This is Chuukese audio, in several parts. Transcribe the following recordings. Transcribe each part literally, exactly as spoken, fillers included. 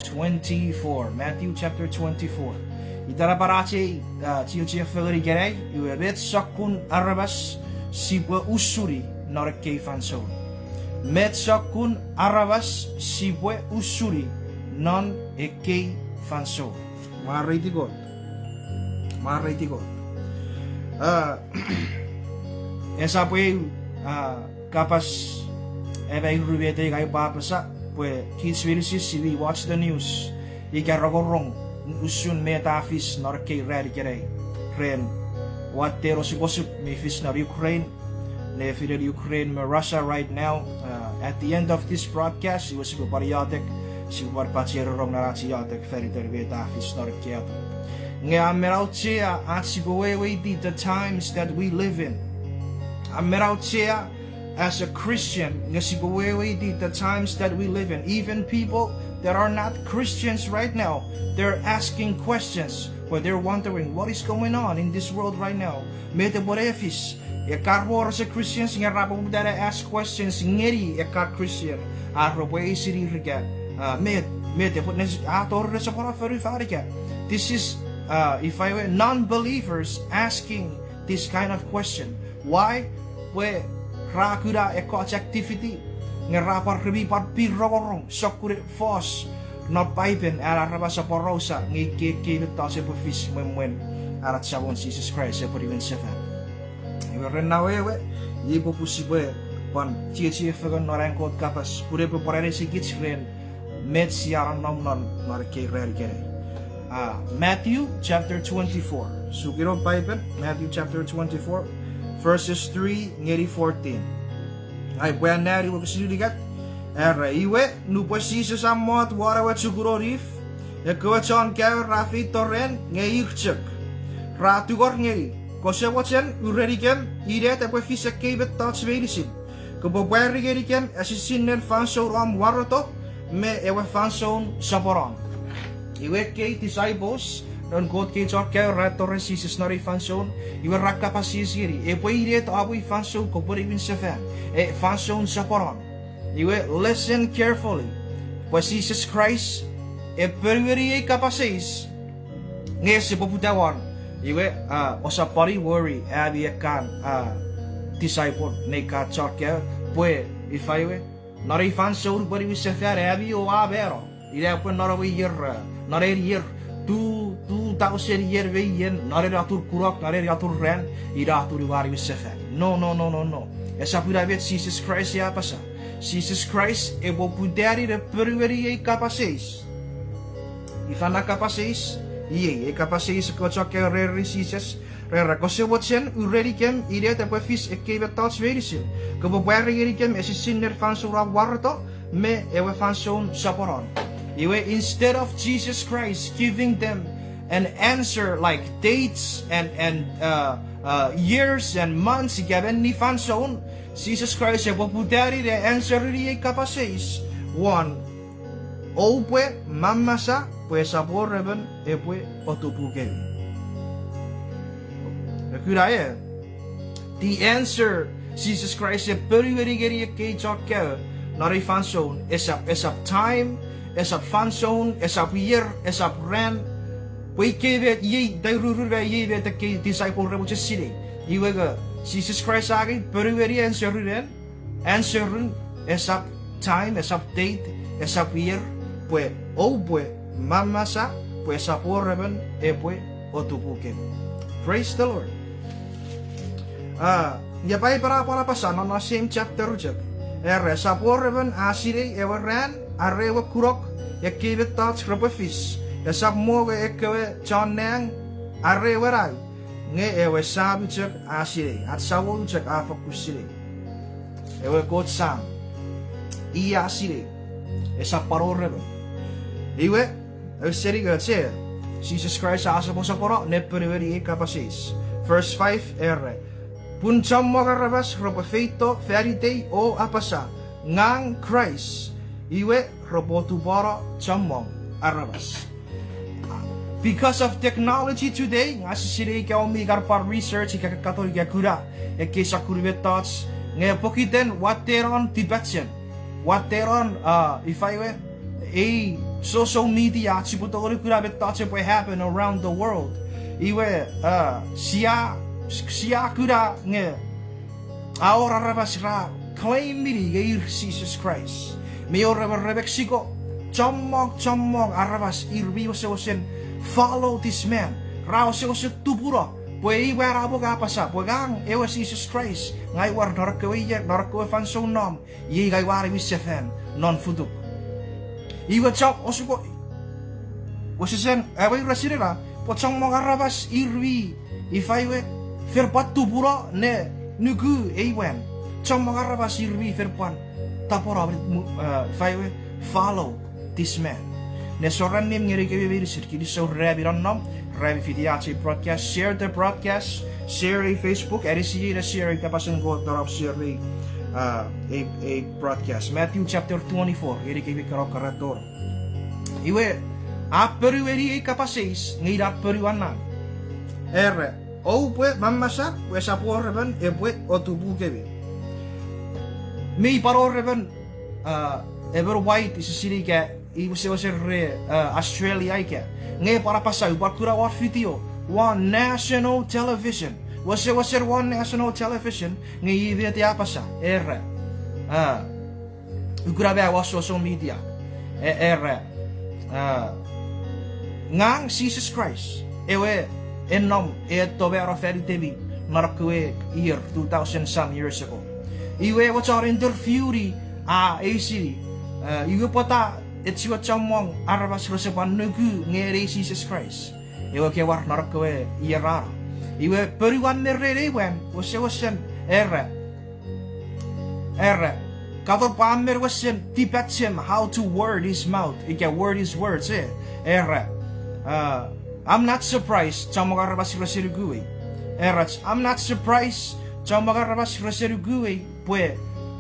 twenty-four. Matthew chapter twenty-four. Itenapen ach ei, ah, chiechiei fengen ikenai, iwe met sokkun aramas sipwe usuni non ekkei fansoun. Met sokkun aramas sipwe usuni non ekkei fansoun. Mwareiti Kot. Mwareiti Kot. Ah, esap eu, ah, kapas epwe iru met ei ngang upwe apasa, pwe kich meinisin si mi watch the news ika rongorong usun met a fis non ekkei ran ikenai ren watten osukosuk mi fis non Ukraine, nefinen Ukraine me Russia right now. Uh, at the end of this broadcast, iwe sipwe pwan iotek, sipwe pwan pachenong non ach iotek fan iten met a fis non ekkei atun. Nge a men auchea ach sipwe weweiti the times that we live in. A men auchea as a Christian nge sipwe weweiti the times that we live in. Even people that are not Christians right now, they're asking questions, or they're wondering what is going on in this world right now. Met epwe ne fis? Ekkana wor rese Christians nge ra poputa ne ask questions ngeni ekkan Christian, ar repwe eisini ir ika, uh, met, met epwe ne, a tori ne sopweno fonufan ika. This is, uh, ifa we, non-believers asking this kind of question. Why? Pwe ra kuna ekkoch activity nge ra pwan remi pwan pin rongorong sokkun fos non Paipen an aramas aporausa nge ekkei mettoch epwe fis mwen mwen an ach Samon Jises Kraist epwe niwin sefan. Iwe ren na wewe, iei popun sipwe pwan chiechi fengen non an Kot kapas pun epwe pwan anisikich ren met sia nonnom non non ekkei ran ikenai. Ah, Matthew chapter twenty-four. Suki non Paipen, Matthew chapter twenty-four, verses three ngeni fourteen. Ai upwe anneani wokisin unungat. Era, iwe, nupwen Jises a mot won ewe chukun Onif, ekkewe chon kaeo ra feito ren nge ir chok. Ra tungor ngeni, kose mochen urenikem inet epwe fis ekkei mettoch meinisin. Kopwe pwari ngenikem esisinnen fansoun om wareto me ewe fansoun soponon. Iwe ekkei disciples, noun Kot kei chon kaeo ra feito ren Jises non ei fansoun, iwe ra kapas eis ngeni, epwe inet om ei fansoun kopwe niwin sefan, e fansoun soponon. Iwe listen carefully. Pwe Jises Kraist e ponueni ei kapas eis nge ese poputa won. Iwe, ah, ousap pwan worry ami ekkan, ah, disciple, nei kan chon kaeo, pwe ifa we, non ei fansoun pwe niwin sefan ami oua mano. Ina pwe non ewe ier, non ei ier, two, two thousand ier me ien, non ena atun kunok, non ena atun ran, ina atun oua niwin sefan. No, no, no, no, no. Esap ina met Jises Kraist e apasa. Jises Kraist epwe poputani ne ponueni ei kapas eis. Ifa na kapas eis? Iei, ei kapas eis ekkoch chon kaeo ra ereni Jises, ra era, kose mochen urenikem inet epwe fis ekkei mettoch meinisin. Kopwe pwari ngenikem esisinnen fansoun om wareto me ewe fansoun soponon. Iwe, instead of Jesus Christ giving them an answer like dates and, and, uh, uh, years and months, ika menni fansoun, Jises Kraist epwe poputani ne answerini ei kapas eis won, oupwe mamasa pwe esap wor emon epwe otupukemi. Nge kuna e, the answer Jises Kraist e ponueni ngeni ekkei chon kaeo non ei fansoun, esap, esap time, esap fansoun, esap ier, esap ran, pwe ikkei met iei, tairurun me iei met ekkei disciple re mochen sinei. Iwe nge, Jises Kraist a angei ponueni answerun, answerun esap time, esap date, esap ier, pwe oupwe mamasa pwe esap wor emon epwe otupukemi. Praise the Lord. Ah, nge Paipen a pwan apasa non, non same chapter chok. Era, esap wor emon a sinei ewe ran are ewe kunok ekkei mettoch repwe fis. Esap mo nge ekkewe chon nang are ewe nau, nge ewe Sam chok a sinei, ach Samon chok a fokkun sinei. Ewe Kot Sam, i a sinei, esap pwan wor emon. Iwe, ewe seni nge che, Jises Kraist a soposopono ne ponueni ei kapas eis. Verse five era, pun chommong aramas repwe feito fan itei o apasa, ngang Kraist, iwe repwe otupano chommong aramas. Because of technology today, ngang ese sinei ika oumi kan pwan research ika katon ika kuna ekkei sokkun mettoch, nge pokiten wattenon tipachem, wattenon, ah, ifa we, ei social media ach sipwe tongeni kuna mettoch epwe happen around the world. Iwe, uh, sia, sia kuna nge a wor aramas ra claimini nge ir Jises Kraist. Mi wor emon re Mexico, chommong, chommong aramas ir mi wesewesen follow this man. Ra wesewesen tupuno pwe iwe a mwo apasa pwe ngang ewe Jises Kraist, ngang ua wor non ekkewe ier, non ekkewe fansoun nom, iei ngang ua niwin sefan non futuk. Iwe chok osuko, wesesen, ewe ira sinena, pwe chommong aramas ir mi, ifa we, fen pwan tupuno ne nuku ei mwan. Chommong aramas ir mi fen pwan tapweno, mu-, uh, ifa we, follow this man. Nesor annim ngeni kewe meinisin, kinisou ren ami nonnom, ren ami fiti ach ei broadcast, share the broadcast, share ei Facebook, anisiei ne share ei kapasen Kot, non om share ei, uh, ei, ei broadcast. Matthew chapter twenty-four, ngeni kewe kanokaratoro. Iwe, a ponueni ei kapas eis, nge ina ponuan na. Era, oupwe mamasa pwe esap wor emon epwe otupukemi. Mi pwan wor emon, uh, emon white, ise sinei ika i wesewesen re, uh, Australia ika. Nge pwan apasa, upwe kuna won video, won national television. Wesewesen won national television, nge i met a apasa, era, uh, ukuna me won social media. E-, era, uh, ngang Jises Kraist, ewe en nom, e etto mano fan itemi, non ekkewe ier, two thousand some years ago. Iwe ewe chon interviewni a eisini, uh, iwe pwata echie chommong aramas rese pwan nuku ngeni Jises Kraist, ewe ke war non ekkewe ier a no. Iwe ponuan me ren ei mwan, wesewesen, era, era, katon pwe a men wesen tipachem how to word his mouth, ika word his words, eh. Era, uh, I'm not surprised chommong aramas rese nukuei. Era, I'm not surprised chommong aramas rese nukuei, pwe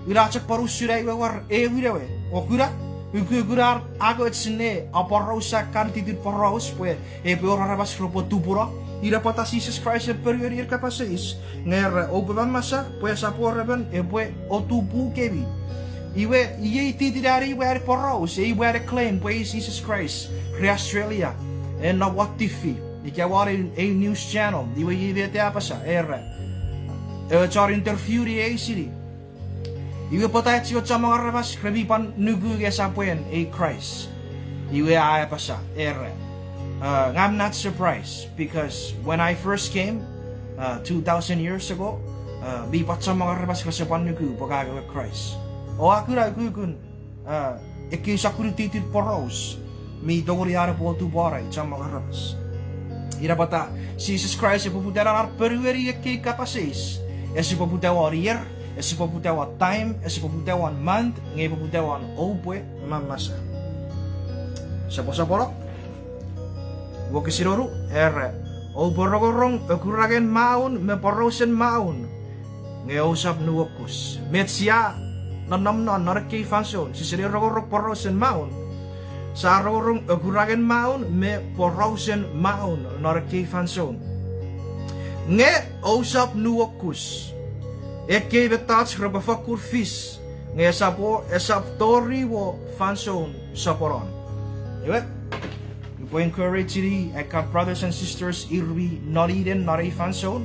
ina chok pwan usun ai we war ewe inewe. O kuna, ukukun ar angoch ne aporausa kan titin poraus pwe epwe wor aramas repwe tupuno. Ina pwata Jises Kraist e ponueni ei kapas eis, nge era, oupwe mamasa pwe esap wor emon epwe otupukemi. Iwe, iei titin an ei mwan poraus, ei mwan claim pwe i Jises Kraist, re Australia, e nom won T V ika won ei, ei news channel, iwe iei met a apasa, era, ewe chon interviewni e eisini, iwe pwata echie chommong aramas re mi pwan nuku nge esap en ei Kraist. Iwe a apasa, era, uh, I'm not surprised, because when I first came, uh, two thousand years ago, uh, mi pwan chommong aramas rese pwan nuku pwe ngang ewe Kraist. O a kuna ukukun, uh, ekkei sokkun titin poraus mi tongeni an epwe otupwanei chommong aramas. Ina pwata Jises Kraist e poputa ne ar ponueni ekkei kapas eis, ese poputa won ier, ese poputa won time, ese poputa won month, nge e poputa won oupwe mamasa. Soposopono, wokisin wonu, era, oupwe rongorong okurangen maun me porausen maun, nge ousap nuokus. Met sia nonnom non non ekkei fansoun, sise ne rongorong porausen maun. Sia rongorong okurangen maun me porausen maun non ekkei fansoun, nge ousap nuokus. Ekkei mettoch repwe fokkun fis, nge esap, esap tori won fansoun soponon. Iwe, upwe encourage-ini ekkan brothers and sisters ir mi noninen non ei fansoun,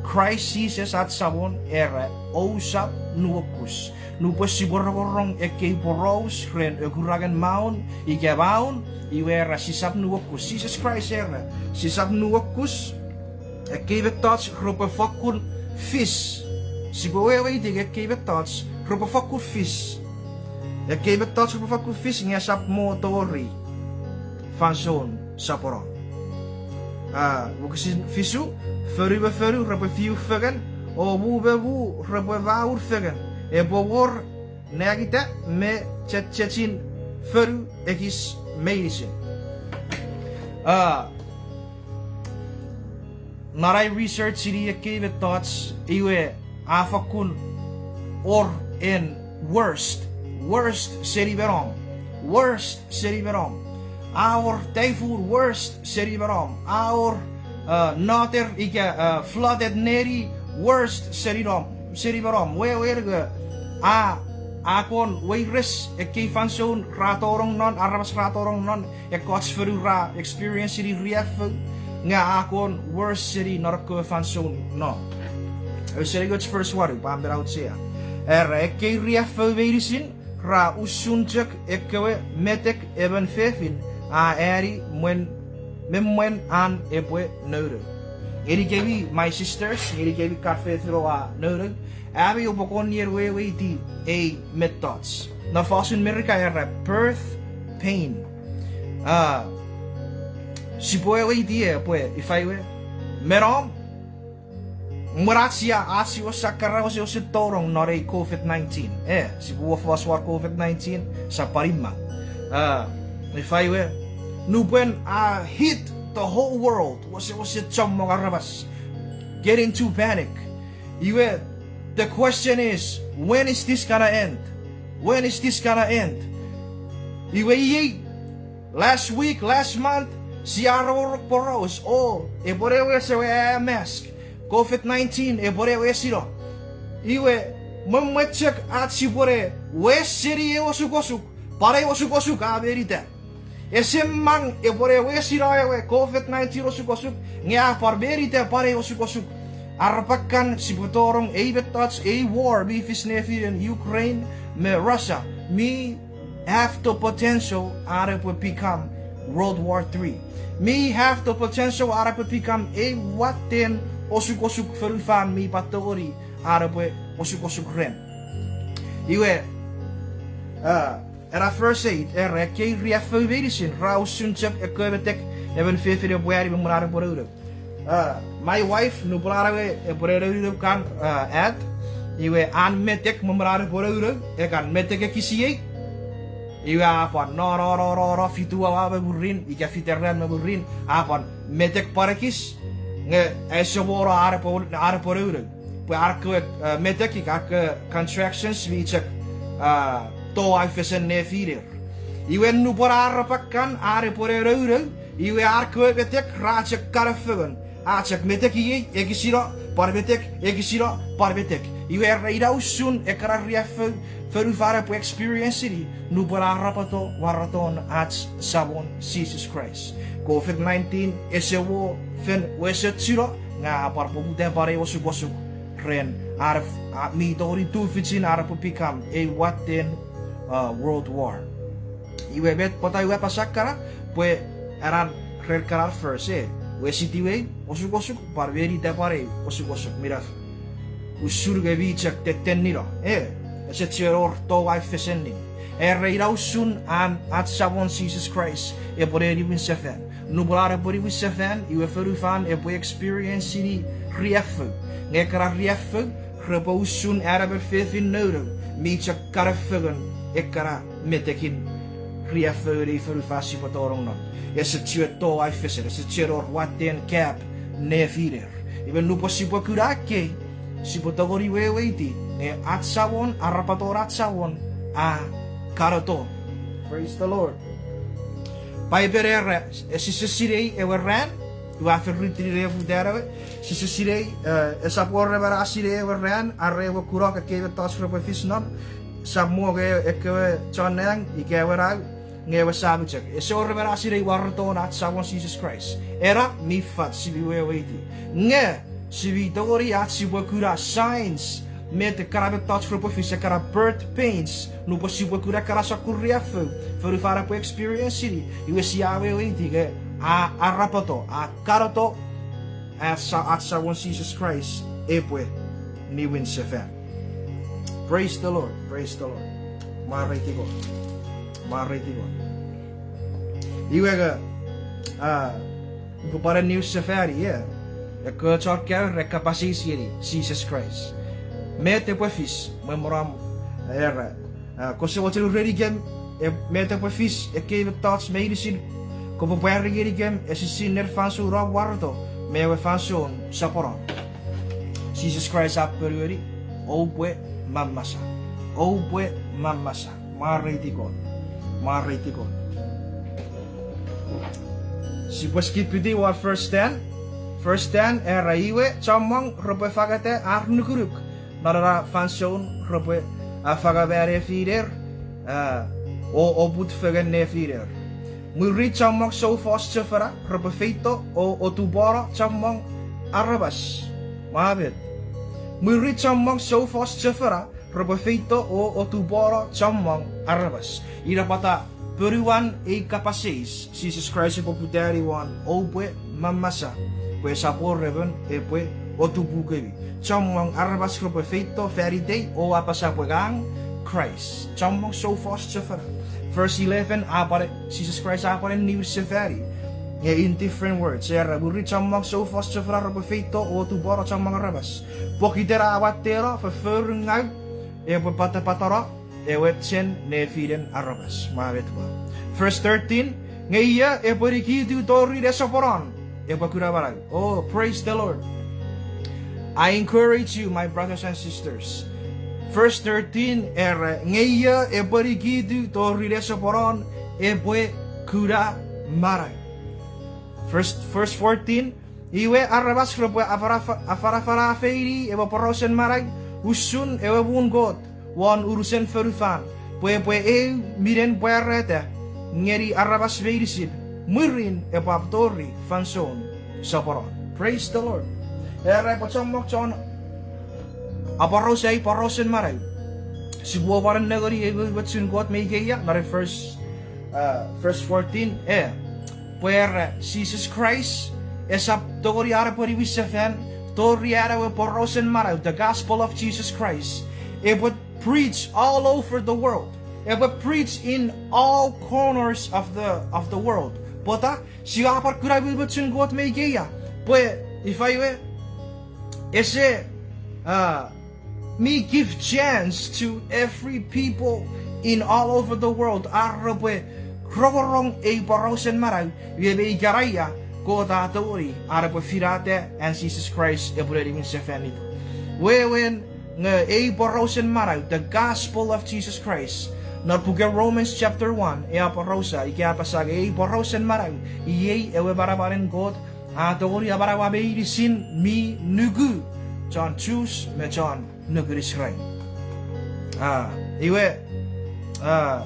Kraist Jises ach Samon era, ousap nuokus. Nupwen sipwe rongorong ekkei poraus ren okurangen maun ika maun, iwe era sisap nuokus. Jises Kraist era, sisap nuokus. Ekkei mettoch repwe fokkun fis. Sipwe weweiti ekkei mettoch repwe fokkun fis. Ekkei mettoch repwe fokkun fis nge esap mo tori fansoun soponon. A, wokisin fisu, fonu me fonu repwe fiu fengen, o mu me mu repwe maun fengen. Epwe wor nangita me chechechin fonu ekis meinisin. A, non ai research-ini ekkei mettoch, iwe a fakkun wor an worst, worst seni me nom, worst seni me nom. A wor typhoon, worst seni me nom. A wor, uh, noter ika, uh, flooded neni, worst seni nom, seni me nom. Wewen nge a A kon weires ekkei fansoun ra tonong non, aramas ra tonong non, ekkoch fonu ra experience-ini riaffou, nge a kon worse-ini non ekkewe fansoun non. Ausening och verse wanu, pwan men auchea. Era, ekkei riaffou meinisin ra usun chok ekkewe metek emon fefin a ani mwen, me mwen an epwe nounou. Ngenikemi, my sisters, ngenikemi kan fefin oua nounou, ami oupwe kon ien weweiti ei mettoch. Non fosun Merika era birth pain. A, sipwe weweiti e pwe ifa iwe, me nom, mwen ach sia, ach sia sakara wesewesen tonong non ei covid nineteen. E, sipwe wor fos won covid nineteen, sa pwan imang. A, ifa iwe, nupwen a hit the whole world, wesewesen chommong aramas get into panic. Iwe, the question is, when is this gonna end? When is this gonna end? Iwe iei, last week, last month, sia rongorong poraus, o, epwene wes ewe mask, covid nineteen, epwene wesino. Iwe, mwemwen chok ach sipwene wes seni ei osukosuk, pwan ei osukosuk a menita. Ese mang epwene wesino ewe covid nineteen osukosuk, nge a pwan menita pwan ei osukosuk. Arapakan sipwe tonong ei mettoch, ei war mi fis nefinen Ukraine me Russia, mi have the potential an epwe become World War three. Mi have the potential an epwe become ei watten osukosuk fonufan mi pwan tongeni an epwe osukosuk ren. Iwe, a, ena verse eight, era, ekkei riaffou meinisin ra usun chok ekkewe metek emon fefin epwe ani me mwen an epwe nounou. A, my wife, nupwen an ewe epwene nounou kan, a, at, iwe an metek me mwen an epwe nounou, e kan metek ekis iei, iwe a pwan no, no, no, no, no, fitu awa me mwirin, ika fitu ran me mwirin, a pwan metek pwan ekis, nge ese wor an epwe, an epwe nounou. Pwe ar kewe, a, metek ika ar kewe contractions mi chok, a, toau fesen nefiner. Iwe nupwen arapakan an epwene nounou, iwe ar kewe metek ra chok kanafengen. A chok metek iei, ekisino, pwan metek, ekisino, pwan metek. Iwe era ina usun ekkana riaffou fonufan epwe experience-ini nupwen a arapoto waraton ach Samon Jises Kraist. Covid nineteen ese wor fen wesechino, nge a pwan poputa pwan ei osukosuk ren, a, mi tongeni tufichin an epwe become ei watten, a, world war. Iwe met pwata ua apasa kana, pwe anan ren kana verse, e, wesitiw ei osukosuk, pwan menita pwan ei osukosuk, mi naf. Usun nge mi chok tetennino, e, ese chiwen wor toau fesenin. Era ina usun an ach Samon Jises Kraist epwene niwin sefan. Nupwen an epwe niwin sefan, iwe fonufan epwe experience-ini riaffou. Nge ekkana riaffou repwe usun an emon fefin nounou mi chok kanafengen ekkana metekin riaffou ei fonufan sipwe tonong non. Ese chiwen toau fesen, ese chiwen wor watten gap nefiner. Iwe nupwen sipwe kuna ekkei, sipwe tongeni weweiti nge ach Samon, arapaton ach Samon a kanoto. Praise the Lord. Paipen era, e, sise sinei ewe ran, ua fen ritini ne futan ewe, sise sinei, e, esap wor emon a sinei ewe ran are ewe kunok ekkei mettoch repwe fis non, esap mwo nge ekkewe chon nang ika ewe nau, nge ewe Sam chok. Ese wor emon a sinei waraton ach Samon Jises Kraist. Ena mi fat sipwe weweiti. Nge sipwe tongeni ach sipwe kuna signs, met ekkana mettoch repwe fis, ekkana birth pains, nupwen sipwe kuna ekkana sokkun riaffou fonufan epwe experience-ini, iwe sia weweiti nge a arapato, a kanoto ach Sa-, ach Samon Jises Kraist epwe niwin sefan. Praise the Lord, praise the Lord. Mwareiti Kot. Mwareiti Kot. Iwe nge, a, upwe pwan niwin sefani, e. Ekkewe chon kaeo ra kapas eis ngeni Jises Kraist, met epwe fis mwen mwo nom, era, a, kose mochen urenikem, e, met epwe fis ekkei mettoch meinisin, kopwe pwari ngenikem esisinen fansoun om wareto me ewe fansoun soponon. Jises Kraist a ponueni, oupwe mamasa. Oupwe mamasa. Mwareiti Kot. Mwareiti Kot. Sipwe skipiti won verse ten. Verse ten era, iwe chommong repwe fangeta ar nukunuk non ena fansoun repwe a fangama nefiner, a, o oput fengen nefiner. Mwirin chommong soufos chofona repwe feito o otupwono chommong aramas. Mwa met. Mwirin chommong soufos chofona repwe feito o otupwono chommong aramas. Ina pwata ponuan ei kapas eis Jises Kraist epwe poputani won: Oupwe mamasa pwe esap wor emon epwe otupukemi. Chommong aramas repwe feito fan itei o apasa pwe ngang Kraist. Chommong soufos chofona. Verse eleven, a pwan, Jises Kraist a pwan niwin sefani, nge in different words. Era, mwirin chommong soufos chofona repwe feito o otupwono chommong aramas, pokiten a watteno fofforungau epwe patapatano ewe chen nefinen aramas. Mwa met pwan. Verse thirteen, nge io epwe nikitu tori nesoponon epwe kuna manau. Oh, praise the Lord. I encourage you, my brothers and sisters. Verse thirteen, era, nge io epwe nikitu tori nesoponon epwe kuna manau. Verse, verse fourteen, iwe aramas repwe afanafa-, afanafana feini ewe porausen manau usun ewe muun Kot won unusen fonufan, pwe epwe eu minen pwarata ngeni aramas meinisin, mwirin epwe ap tori fansoun soponon. Praise the Lord. Era epwe chommong chon aporausa ei porausen manau. Sipwe pwan nengeni ei umoumochun Kot me ikeia non verse, uh, verse fourteen, e, pwe era Jises Kraist esap tongeni an epwe niwin sefan tori an ewe porausen manau, the gospel of Jesus Christ, epwe preach all over the world. Epwe preach in all corners of the, of the world. Pwata? Sia pwan kuna umoumochun Kot me ikeia pwe, ifa iwe, ese, uh, mi give chance to every people in all over the world ar repwe rongorong ei porausen manau, iwe me ikanaia Kot a tongeni an epwe finata an Jises Kraist epwe niwin sefan ito. Wewen nge ei porausen manau, the gospel of Jesus Christ, non puken Romans chapter one, e aporausa ika apasa nge ei porausen manau iei ewe manamanen Kot a tongeni amanaua meinisin mi nuku, chon Jews me chon nukun Israel. Ah, iwe, ah,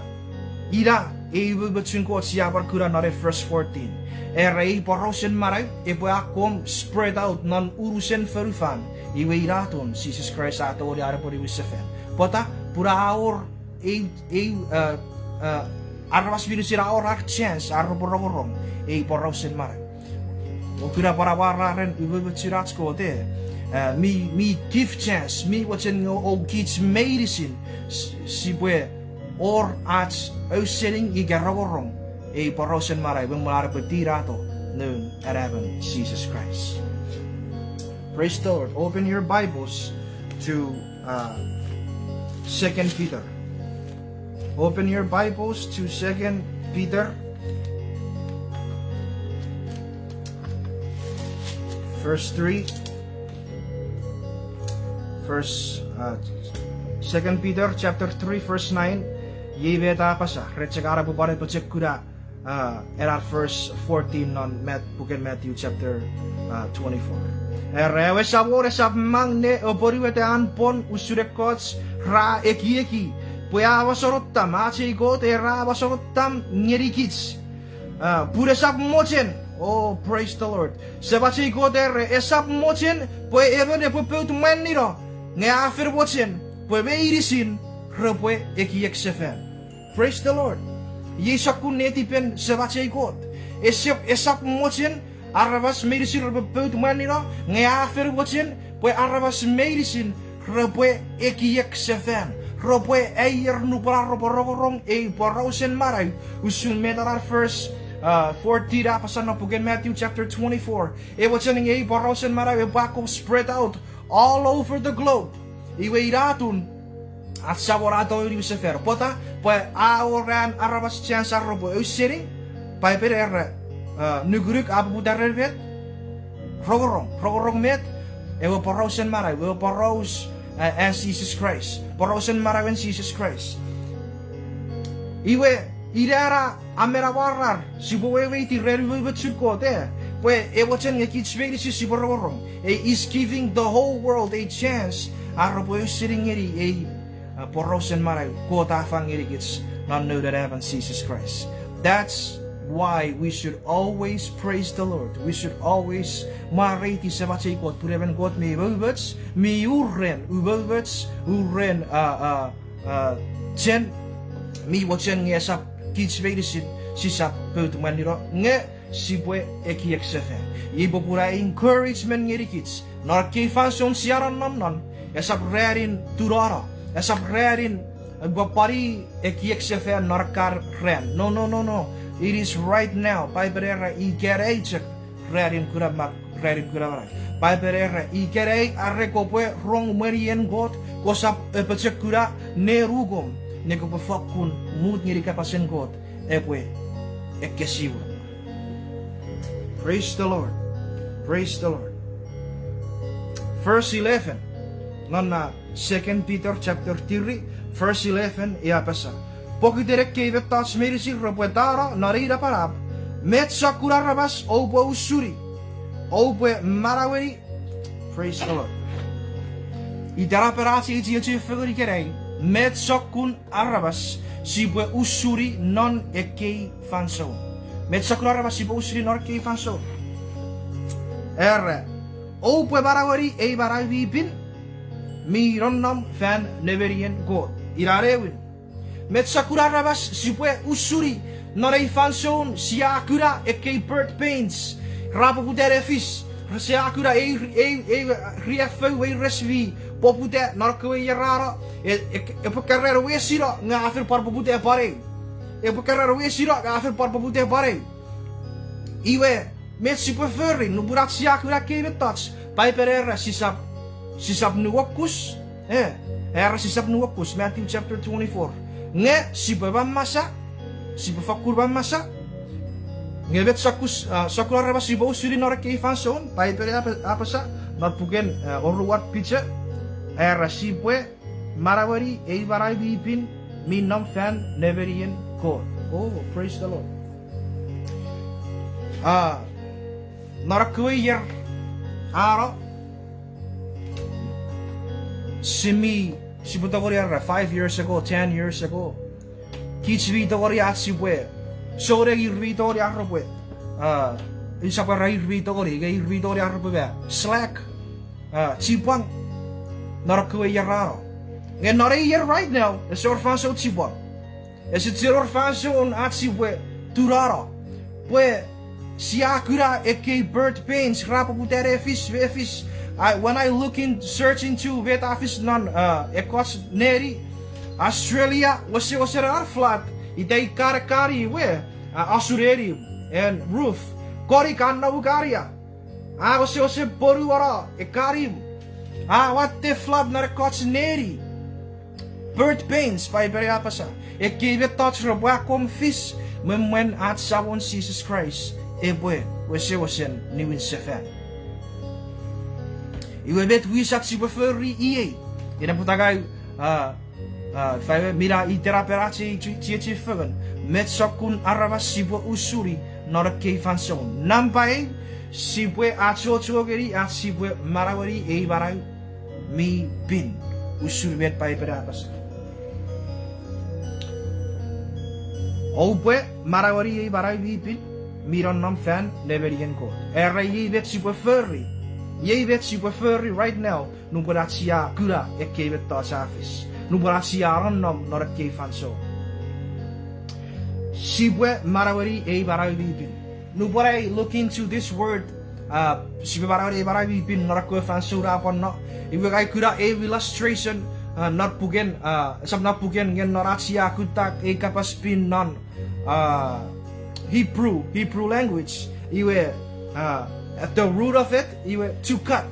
ina ei umoumochun Kot sia pwan kuna non ei verse fourteen. Era ei porausen manau epwe akkom spread out non unusen fonufan. Iwe ina atun Jises Kraist a tongeni an epwe niwin sefan. Pwata? Pun a wor ei, ei, uh, uh, aramas meinisin a wor ar chance ar repwe rongorong ei porausen manau. O kuna pwan amwararen umoumochun ach Kot, e, uh, mi, mi give chance, mi mochen nge o kich meinisin s-, sipwe wor ach ausening ika rongorong ei porausen manau me mwen an epwe tinato noun anaemon Jises Kraist. Praise the Lord. Open your Bibles to, uh, Second Peter. Open your Bibles to Second Peter, verse three. Verse, uh, Second Peter chapter three, verse nine. Iei met a apasa, ren chok an epwe pwan epwe chok kuna, uh, ena verse fourteen non Mat-, puken Matthew chapter, uh, twenty-four. Era, ewe Samon esap mang ne apwonueta an pwon usun ekkoch ra ekieki pwe a mosonottam, ach ei Kot era a mosonottam ngenikich. Uh, pun esap mochen, oh, praise the Lord. Semach ei Kot era esap mochen pwe emon epwe pout mwanino, nge a fen mochen pwe meinisin repwe ekiek sefan. Praise the Lord. Iei sokkun netipen Semach ei Kot. Esap, esap mochen aramas meinisin repwe pout mwanino, nge a fen mochen pwe aramas meinisin repwe ekiek sefan, repwe aier nupwen ar repwe rongorong ei porausen manau, usun met ena verse, uh, fourteen a apasa non puken Matthew chapter twenty-four. E mochen nge ei porausen manau epwe akkom spread out all over the globe. Iwe ina atun ach Samon a tongeni niwin sefan. Pwata? Pwe a wor an aramas chance ar repwe ausening. Paipen era, uh, nukunuk a poputa ren met? Rongorong. Rongorong met? Ewe porausen manau, ewe poraus, uh, an Jises Kraist. Porausen manauen Jises Kraist. Iwe, ina ena a men amwarar, sipwe weweiti ren umoumochun Kot, e, pwe e mochen nge kich meinisin sipwe rongorong. E is giving the whole world a chance ar repwe ausening ngeni ei uh, porausen manau Kot a fang ngenikich non Noun we Anaemon Jises Kraist. That's why we should always praise the Lord. We should always mwareiti Semach ei Kot, pun emon Kot mi umoumoch, mi uren umoumoch, uren, uh, uh, uh, chen, mi mochen nge esap kich meinisin sisap pout mwanino, nge sipwe ekiek sefan. Iei popun ai encouragement ngenikich non ekkei fansoun sia nonnom non, esap ranin tunono, esap ranin, uh, pwapwani ekiek sefan non ekkan ran. No, no, no, no. It is right now. Paipen era ikenai chok ranin kuna ma-, ranin kuna manau. Paipen era ikenai are kopwe rong mwenien Kot, kosap apochokuna nenukom, nge kopwe fokkun mut ngeni kapasen Kot epwe ekkesiwin. Praise the Lord. Praise the Lord. Verse eleven. Non na Second Peter chapter three, verse eleven, e apasa: Pokiten ekkei mettoch meinisin repwe tano non ei napanap, met sokkun aramas oupwe usuni, oupwe manaueni. Praise the Lord. Itenapen ach ei chiechi fengen ikenai, met sokkun aramas sipwe usuni non ekkei fansoun. Met sokkun aramas sipwe usuni non ekkei fansoun. Era, oupwe manaueni ei manau mi pin, mi nonnom fan nemenien Kot. Ina aewin. Met sokkun aramas sipwe usuni non ei fansoun sia kuna ekkei birth pains ra poputa ne fis. Sia kuna ei, ei, ei riaffou weires mi poputa non ekkewe ier a no, e, e, epwe keran wesino nge a fen pwan poputa pwan eu. Epwe keran wesino nge a fen pwan poputa pwan eu. Iwe, met sipwe fori nupwen ach sia kuna ekkei mettoch? Paipen era sisap, sisap nuokus. E, era sisap nuokus, Matthew chapter twenty-four. Nge sipwe mammasa, sipwe fakkun mammasa. Nge met sokkun, ah, sokkun aramas sipwe usuni non ekkei fansoun? Paipen ap-, apasa non puken, ah, oruan Piter, era sipwe manaueni ei manau mi pin mi nom fan nemenien Kot. Oh, praise the Lord. Ah, non ekkewe ier a no, si mi, sipwe tongeni era five years ago, ten years ago, kich mi tongeni ach sipwe, souneng ir mi tongeni ar repwe, ah, usap era ir mi tongeni, nge ir mi tongeni ar repwe ma slack, ah, chipwang non ekkewe ier a no. Nge non ei ier right now, ese wor fansoun chipwang. Ese chiwen wor fansoun ach sipwe tunono. Pwe sia kuna ekkei birth pains ra poputa ne fis, ne fis. I, when I look in, search into met a fis non, uh, ekkoch neni Australia, wesewesen ar flood, ita i kan, kan i we, uh, asuneni, and roof. Konik a nom kan ia. A wesewesen ponuono ekkan imw. A watte flood non ekkoch neni. Birth pains, Paipen a apasa. Ekkei mettoch repwe akkom fis mwen, mwen ach Samon Jises Kraist epwe wesewesen niwin sefan. Iwe met wisach sipwe fori iei? Ina pwata ngang, ah, ah, ifa ewe, mi na itenapen ach ei chi-, chiechi fengen, met sokkun aramas sipwe usuni non ekkei fansoun? Nampa eu, sipwe achocho ngeni ach sipwe manaueni ei manau mi pin, usun met Paipen a apasa. Oupwe manaueni ei manau mi pin, mi nonnom fan nemenien Kot. Era iei met sipwe fori. Iei met sipwe fori right now, nupwen ach sia kuna ekkei mettoch a fis. Nupwen ach sia nonnom non ekkei fansoun. Sipwe manaueni ei manau mi pin. Nupwen I look into this word, uh, sipwe manaueni ei manau mi pin non ekkewe fansoun a pwan no, iwe ngang ua kuna eu illustration, uh, non puken, uh, esap non puken, nge non ach sia kutta ei kapas pin non, uh, Hebrew, Hebrew language, iwe, uh, at the root of it, iwe to cut,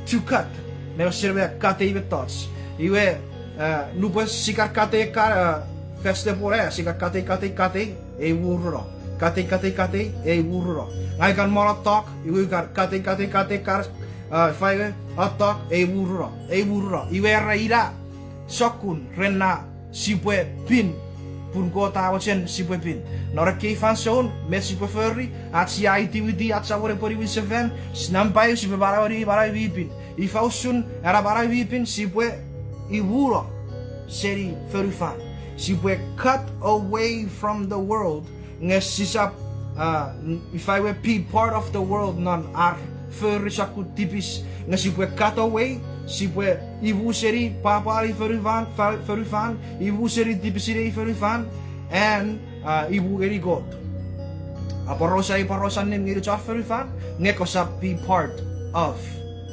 to cut. Me usun me katei mettoch. Iwe, uh, nupwen sia kan katei ekkan, uh, vegetable, sia kan katei, katei, katei, ei wuruno. Katei, katei, katei, ei wuruno. Ngang ua kan mono tok, iwe ua kan katei, katei, katei, kan, uh, ifa ewe, a tok, ei wuruno, ei wuruno. Iwe era ina sokkun ren na sipwe pin, pun Kot a mochen sipwe pin. Non ekkei fansoun, met sipwe fori? Ach sia witiwiti ach Samon epwe niwin sefan, s-, nampa eu, sipwe manaueni manau mi pin. Ifa usun ena manau mi pin? Sipwe iwuno. seni fonufan. Sipwe cut away from the world, nge sisap, ah, ifa we, be part of the world non ar fori sokkun tipis. Nge sipwe cut away, sipwe imu seni pwapwan fonufan, fa-, fonufan, imu seni tipisin ei fonufan, and, ah, imu ngeni Kot. Aporausa ei poraus allim ngeni chon fonufan, nge kosap be part of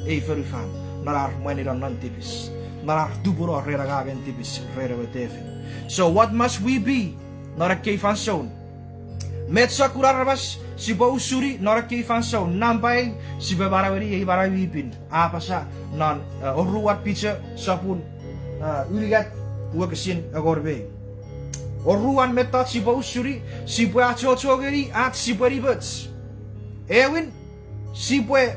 ei fonufan non ar mwanino non tipis, non ar tupuno ren angangen tipis ren ewe tefin. So what must we be non ekkei fansoun? Met sokkun aramas sipwe usuni non ekkei fansoun? Nampa eu, sipwe manaueni ei manau mi pin. A apasa non, eh, oruan Piter sopun, eh, unungat, wokisin engon me eu. Oruan mettoch sipwe usuni, sipwe achocho ngeni ach sipwe nimoch. Aewin, sipwe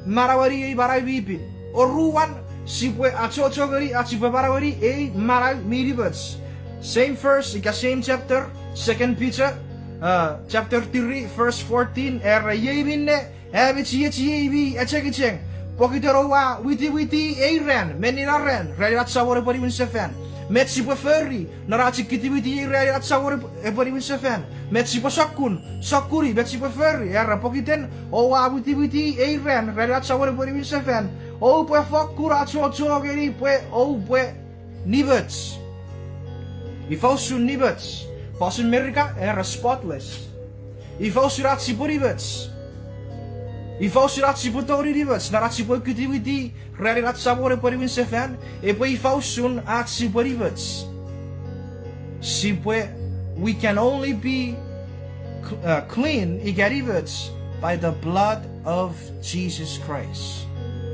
manaueni ei manau mi pin. Oruan, sipwe achocho ngeni ach sipwe manaueni ei manau mi nimoch. Same verse, ika same chapter, Second Peter, uh, chapter three, verse fourteen, era, iei minne, ami chiechiei mi achengicheng, pokiten oua witiwiti ei ran, mennin ran, ranin ach Samon epwe niwin sefan. Met sipwe fori non ach witiwiti ei ranin ach Samon epwe niwin sefan? Met sipwe sokkun, sokkuni, met sipwe fori? Era, pokiten oua witiwiti ei ran, ranin ach Samon epwe niwin sefan, oupwe fokkun achocho ngeni pwe oupwe nimoch. Ifa usun nimoch? Fosun Merika era spotless. Ifa usun ach sipwe nimoch? Ifa usun ach sipwe tongeni nimoch non ach sipwe witiwiti ranin ach Samon epwe niwin sefan? Epwe ifa usun ach sipwe nimoch? Sipwe, we can only be cl-, uh, clean ika nimoch by the blood of Jesus Christ.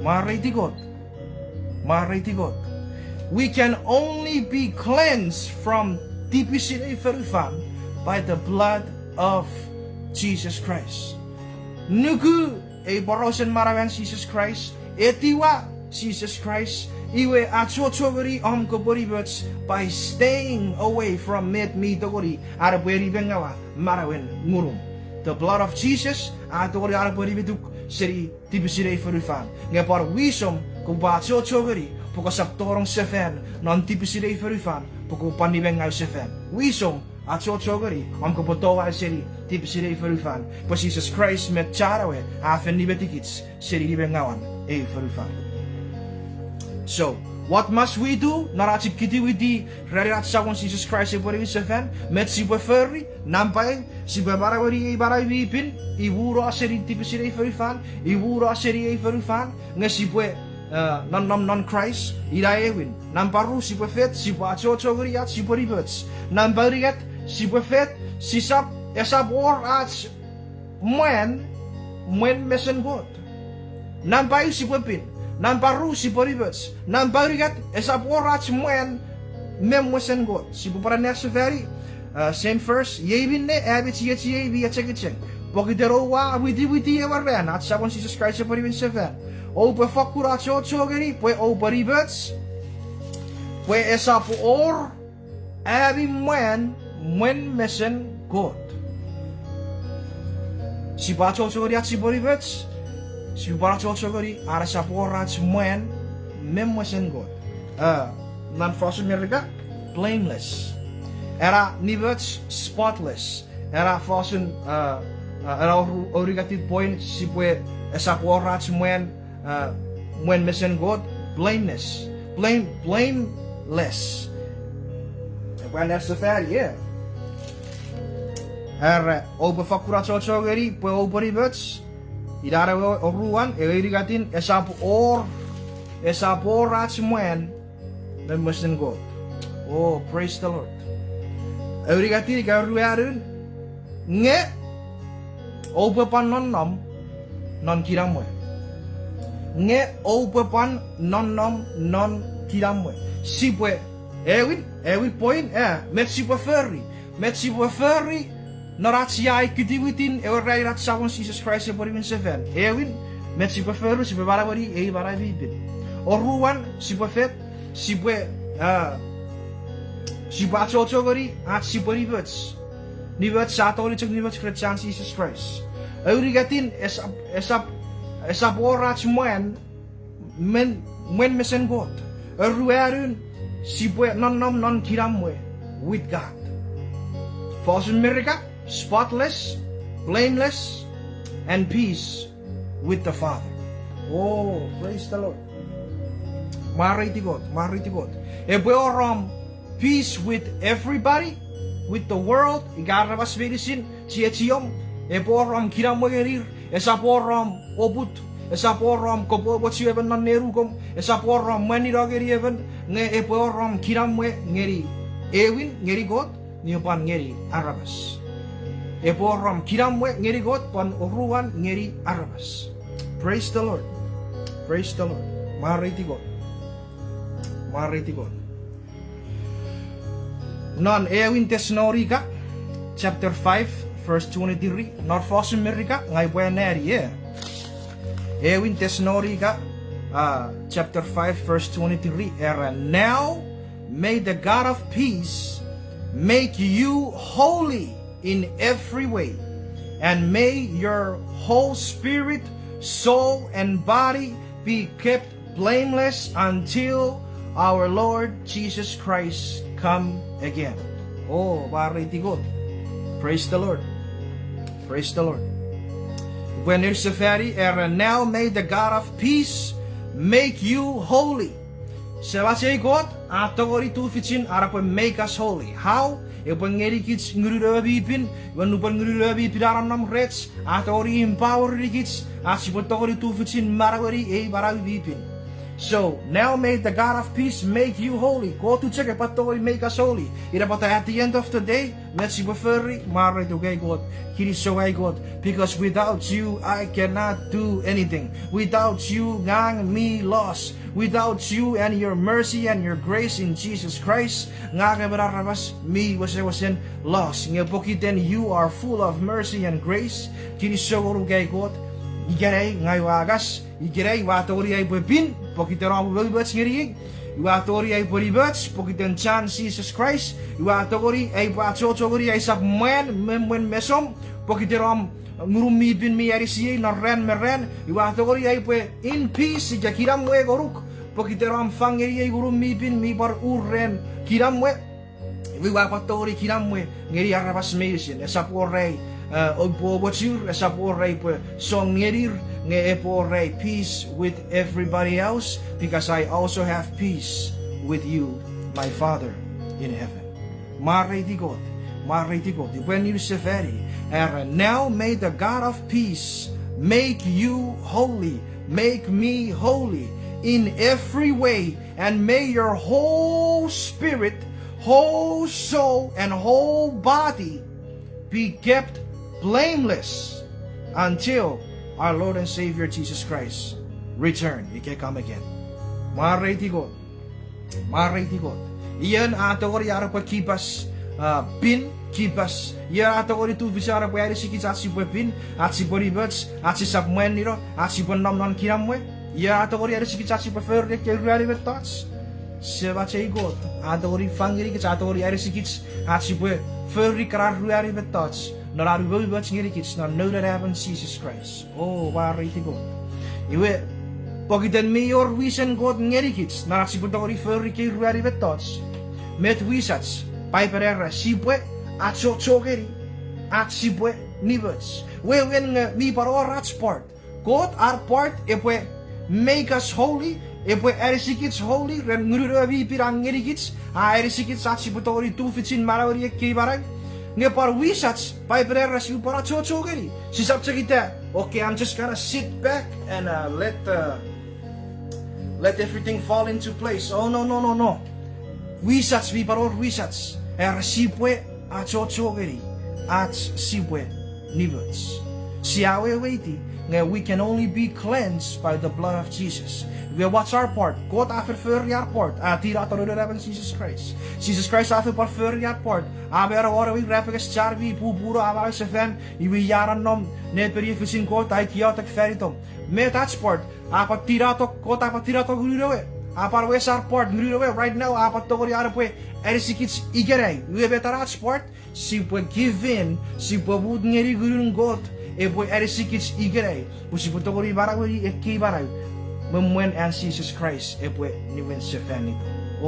Mwareiti Kot. Mwareiti Kot. We can only be cleansed from tipisin ei fonufan by the blood of Jesus Christ. Nuku ei porausen manauan Jises Kraist, etiwa Jises Kraist, iwe achocho ngeni om kopwe nimoch by staying away from met mi tongeni an epwe nimengaua manauen ngunum. The blood of Jesus a tongeni an epwe nimetuk seni tipisin ei fonufan. Nge pwan wisom kopwe achocho ngeni pwe kosap tonong sefan non tipisin ei fonufan pwe kopwe pwan nimengau sefan. Wisom achocho ngeni om kopwe towau seni tipisin ei fonufan pwe Jises Kraist me chaan ewe a fen nimetikich seni nimengauan ei fonufan. So, what must we do non ach witiwiti ranin ach Samon Jises Kraist epwe niwin sefan? Met sipwe fori? Nampa eu, sipwe manaueni ei manau mi pin, imuno seni tipisin ei fonufan, imuno seni ei fonufan, nge sipwe, uh, nonnom non Kraist, ina aewin. Nampa ru, sipwe fet, sipwe achocho ngeni ach sipwe nimoch. Nampa unungat, sipwe fet, sisap, esap wor ach mwan mwen mesen Kot. Nampa eu, sipwe pin. Nampa ru, sipwe nimoch. Nampa unungat, esap wor ach mwan me mesen Kot. Sipwe pwan anneasefani, uh, same verse, iei minne ami chiechiei mi achengicheng, pokiten oua witiwiti ewe ran ach Samon Jises Kraist epwe niwin sefan, oupwe fokkun achocho ngeni pwe oupwe nimoch, pwe esap wor ami mwan mwen mesen Kot. Sipwe achocho ngeni ach sipwe nimoch, sipwe pwan achocho ngeni an esap wor ach mwan me mesen Kot. Uh, non fosun Merika, blameless. Ena nimoch, spotless. Ena fosun, uh, uh, ena oru-, ounungatin point, sipwe esap wor ach mwan, uh, mwen mesen Kot, blameless. Blame-, blameless. Epwe anneasefani, yeah. Era, oupwe fokkun achocho ngeni pwe oupwe nimoch. Ina ewe oruan, ewe ounungatin, esap wor, esap wor ach mwan me mesen Kot. Oh, praise the Lord. Ounungatin ika ruanun, nge oupwe pwan nonnom non kinamwe. Nge oupwe pwan nonnom non kinamwe. Sipwe, aewin, aewin point, eh, met sipwe fori. Met sipwe fori non ach ia witiwiti ewe ranin ach Samon Jises Kraist epwe niwin sefan. Aewin, met sipwe fori, sipwe manaueni ei manau mi pin. Oruan, sipwe fet, sipwe, uh, sipwe achocho ngeni ach sipwe nimoch. Nimoch, sia tongeni chok nimoch ren chaan Jises Kraist. Ounungatin, esap, esap, esap wor ach mwan mwen, mwen mesen Kot. Oruanun, sipwe nonnom non kinamwe with God. Fosun Merika, spotless, blameless, and peace with the Father. Oh, praise the Lord. Mwareiti Kot, mwareiti Kot. Epwe wor om peace with everybody, with the world, ika aramas meinisin chiechiom. Epwe wor om kinamwe ngenir, esap wor om oput, esap wor om kopwe omochu emon non nenukom, esap wor om mwanino ngeni emon, nge epwe wor om kinamwe ngeni ewin, ngeni Kot, nge pwan ngeni aramas. Epwe wor om kinamwe ngeni Kot pwan oruan ngeni aramas. Praise the Lord. Praise the Lord. Mwareiti Kot. Mwareiti Kot. Non ewin Tesalonika, chapter five, verse twenty-three. Non fosun Merika, ngang upwe anneani, e. Ewin Tesalonika, uh, chapter five, verse twenty-three. Era, "Now may the God of peace make you holy in every way, and may your whole spirit, soul, and body be kept blameless until our Lord Jesus Christ come again." Oh, mwareiti Kot. Praise the Lord. Praise the Lord. Upwe niwin sefani, era, "Now may the God of peace make you holy." Semach ei Kot a tongeni tufichin an epwe make us holy. How? Epwe ngenikich Ngunun ewe mi pin, iwe nupwen Ngunun ewe mi pin a nonnom rech, a tongeni empower-inikich ach sipwe tongeni tufichin manaueni ei manau mi pin. So, now may the God of peace make you holy. Kot chok epwe tongeni make us holy. Ina pwata at the end of the day, met sipwe fori, mwareiti Kot, kinisou ai Kot, because without you, I cannot do anything. Without you, ngang mi lost. Without you and your mercy and your grace in Jesus Christ, ngang emon aramas mi wesewesen lost. Nge pokiten you are full of mercy and grace, kinisou ngonuk ai Kot, ikenai ngang ua ngas, ikenai ua tongeni ai upwe pin, pokiten om umoumoch ngeniei, ua tongeni ai upwe nimoch, pokiten chan Jises Kraist, ua tongeni ai upwe achocho ngeni aisap mwan me mwen mesom, pokiten om Ngunun mi pin mi anisiei non ran me ran, ua tongeni ai upwe in peace ika kinamwe ngonuk, pokiten om fang ngeniei Ngunun mi pin mi pwan ur ren kinamwe. Iwe ua pwan tongeni kinamwe ngeni aramas meinisin, esap wor ai, uh, oupwe omochur, esap wor ai upwe song ngenir, nge epwe wor ai peace with everybody else, because I also have peace with you, my Father in heaven. Mwareiti Kot, mwareiti Kot. Upwe niwin sefani, era, "Now may the God of peace make you holy, make me holy in every way, and may your whole spirit, whole soul, and whole body be kept blameless until our Lord and Savior Jesus Christ return, ika come again." Mwareiti Kot. Mwareiti Kot. Ion a tongeni an epwe keep us, uh, pin, keep us. Ion a tongeni tufichin an epwe anisikich ach sipwe pin, ach sipwe nimoch, ach sisap mwanino, ach sipwe nom non kinamwe. Ion a tongeni anisikich ach sipwe fori ekkei ruanu mettoch. Semach ei Kot a tongeni fang ngenikich, a tongeni anisikich ach sipwe fori ekkana ruanu mettoch non an umoumoch ngenikich non Noun we Anaemon Jises Kraist. Oh, mwareiti Kot. Iwe, pokiten mi wor wisen Kot ngenikich non ach sipwe tongeni fori ekkei ruanu mettoch. Met wisach? Paipen era sipwe achocho ngeni, ach sipwe nimoch. Wewen nge mi pwan wor ach part. Kot an part epwe make us holy, epwe anisikich holy ren Ngunun ewe mi pin a ngenikich, a anisikich ach sipwe tongeni tufichin manaueni ekkei manau. Nge pwan wisach, Paipen era sipwe pwan achocho ngeni. Sisap chok ita, okay, I'm just gonna sit back and, uh, let, uh, let everything fall into place. Oh, no, no, no, no. Wisach, mi pwan wor wisach. Era sipwe achocho ngeni ach sipwe nimoch. Sia weweiti nge we can only be cleansed by the blood of Jesus. Iwe what's our part? Kot a fen fori an part, a tinato Noun we Anaemon Jises Kraist. Jises Kraist a fen pwan fori an part, a mano won ewe irapenges chan mi pupuno, a manausefan, iwe a nonnom nepeniefisin Kot, a iotek fan itom. Met ach part? A pwan tinato, Kot a pwan tinato Ngunun ewe. A pwan wes an part, Ngunun ewe right now a pwan tongeni an epwe anisikich ikenai. Iwe met an ach part? Sipwe give in, sipwe mut ngeni Ngunun Kot epwe anisikich ikenai pwe sipwe tongeni manaueni ekkei manau me mwen an Jises Kraist epwe niwin sefan itom.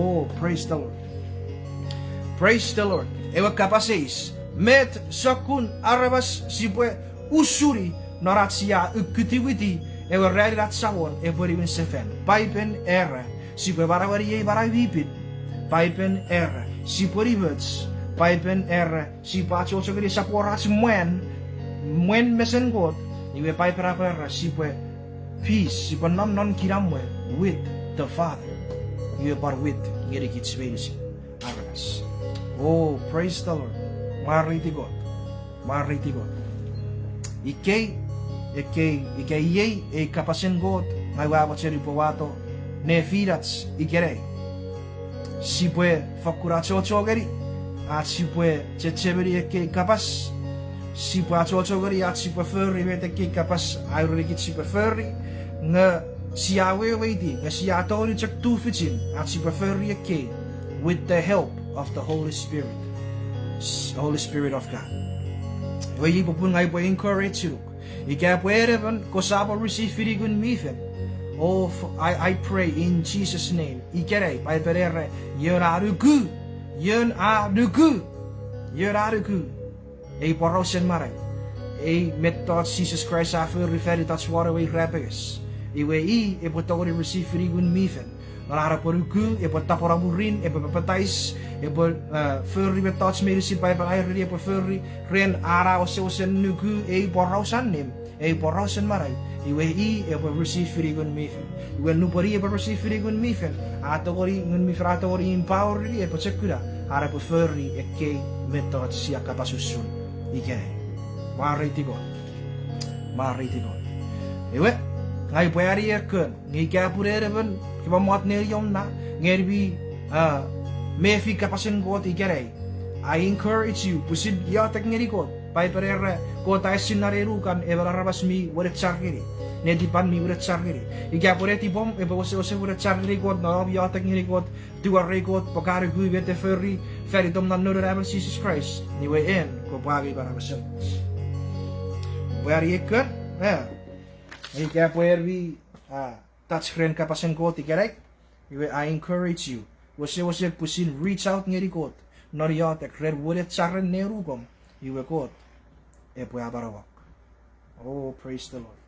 Praise the Lord. Ewe kapas eis, met sokkun aramas sipwe usuni non ach sia ukutiwiti ewe ranin ach Samon epwe niwin sefan? Paipen era sipwe manaueni ei manau mi pin. Paipen era sipwe nimoch. Paipen era sipwe achocho ngeni, sap wor ach mwan, mwen mesen Kot. Iwe Paipen a pwan era sipwe peace, sipwe nom non kinamwe with the Father. Iwe pwan with ngenikich meinisin aramas. Oh, praise the Lord. Mwareiti Kot. Mwareiti Kot. Ikkei, ekkei, ika iei ei kapasen Kot ngang ua mochen upwe wato nefinach ikenai. Sipwe fokkun achocho ngeni ach sipwe chechemeni ekkei kapas. Sipwe achocho ngeni ach sipwe fori met ekkei kapas a urenikich sipwe fori. Nge sia weweiti, nge sia tongeni chok tufichin ach sipwe fori ekkei with the help of the Holy Spirit. Holy Spirit of God. Iwe iei popun ngang upwe encourage ngonuk. Ika pwe en emon kosapw receive-ini Ngun mi Fel, oh, I, I pray in Jesus' name, ikenai, Paipen era, ion a nuku, ion a nuku, ion a nuku ei porausen manau, ei mettoch Jises Kraist a fori fan itach won ewe irapenges, iwe i epwe tongeni receive-ini Ngun mi Fel. Non an epwe nuku, epwe tapweno mwirin, epwe papatais, epwe, eh, fori mettoch meinisin Paipen a ereni epwe fori, ren an a wesewesen nuku ei poraus allim, ei porausen manau, iwe i epwe receive-ini Ngun mi Fel. Iwe nupwen i epwe receive-ini Ngun mi Fel, a tongeni, Ngun mi Fel a tongeni empower-ini, epwe chok kuna an epwe fori ekkei mettoch sia kapas usun ikenai. Mwareiti Kot. Mwareiti Kot. Iwe, ngang upwe ani ei kon, nge ika pun en emon ke mommot neniom na, nge en mi, ah, mefi kapasen Kot ikenai, I encourage you pwisin iotek ngeni Kot. Paipen era Kot a esinna nenukan emon aramas mi wenechar ngeni, netipan mi wenechar ngeni. Ika pwe netipom epwe wesewesen wenechar ngeni Kot non om iotek ngeni Kot, tungorei Kot pwe ka nuku met e fori fan itom non Noun we Anaemon Jises Kraist, iwe en kopwe angei manau esemuch. Pwe ani ei kon, eh, ika pwe en mi, ah, touch ren kapasen Kot ikenai, iwe I encourage you, wesewesen pwisin reach out ngeni Kot non iotek ren wenecharen nenukom, iwe Kot epwe amanauok. Oh, praise the Lord.